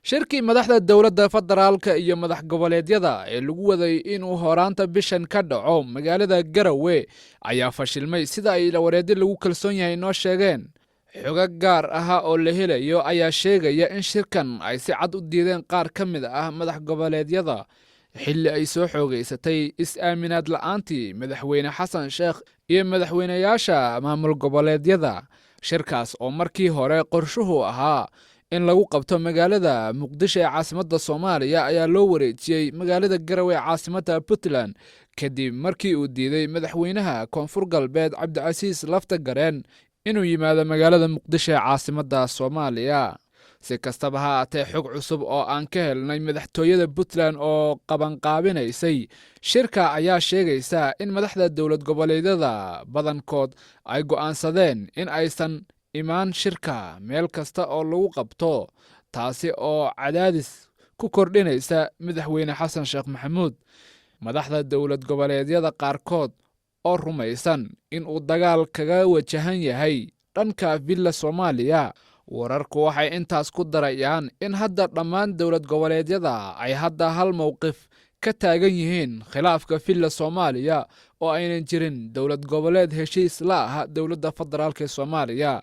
Shirkii madaxda dowladda federaalka iyo madax goboleedyada ee lagu waday inuu horaanta bishan ka dhaco magaalada Garowe ayaa fashilmay, sida ay ilawareedyo lagu kalsoon yahay noo sheegeen. Xogo gaar ah oo la helayo ayaa sheegaya in shirkan ay si cad u diideen qaar ka mid ah madax goboleedyada, xilli ay soo xoogaysatay is-aaminaad la'aantii Madaxweyne Xasan Sheekh iyo madaxweynayaasha maamul goboleedyada. Shirkaas oo markii hore qorshuhu ahaa in lagu qabto magaalada Muqdisho ee caasimadda Soomaaliya ayaa loo wareejiyey magaalada Garowe ee caasimadda Puntland, kadib markii uu diiday madaxweynaha Koonfur Galbeed Cabdicasiis Lafta Gareen inuu yimaado magaalada Muqdisho ee caasimadda Soomaaliya. Si kastaba ha aatee, xog cusub oo aan ka helnay madaxtooyada Puntland oo qabanqaabinaysay shirka ayaa sheegaysa in madaxda dowlad goboleedyada badankood ay go'aansadeen in aysan imaan shirka meel kasta oo lagu qabto, taasi oo cadaadis ku kordhinaysa Madaxweyne Xasan Sheekh Maxamuud. Madaxda dowlad goboleedyada qaarkood oo rumaysan in uu dagaal kaga wajahan yahay dhanka Villa Soomaaliya. Wararku waxay intaas ku darayaan in hadda dhammaan dowlad goboleedyada ay hadda hal mowqif ka taagan yihiin khilaafka Villa Soomaaliya, oo aynan jirin dowlad goboleed heshiis la ah dowladda federaalka ee Soomaaliya.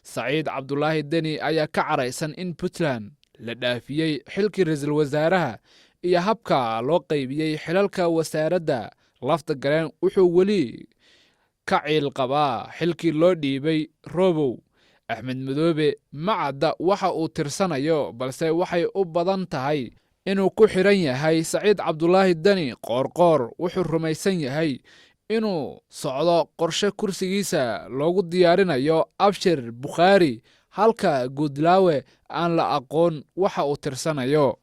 Saciid Cabdulaahi Deni ayaa ka caraysan in Puntland la dhaafiyey xilkii ra-iisul wasaaraha iyo habka loo qaybiyey xilalka wasaaradda. Lafta Gareen wuxuu weli ka ciil qabaa xilkii loo dhiibay Robow. Axmed Madoobe ma cadda waxa uu tirsanayo, balse waxay u badan tahay inuu ku xidhan yahay Saciid Cabdulaahi Deni. Qoorqoor wuxuu rumaysan yahay inuu socdo qorshe kursigiisa loogu diyaarinayo Abshir Bukhaari, halka Guudlaawe aan la aqoon waxa uu tirsanayo.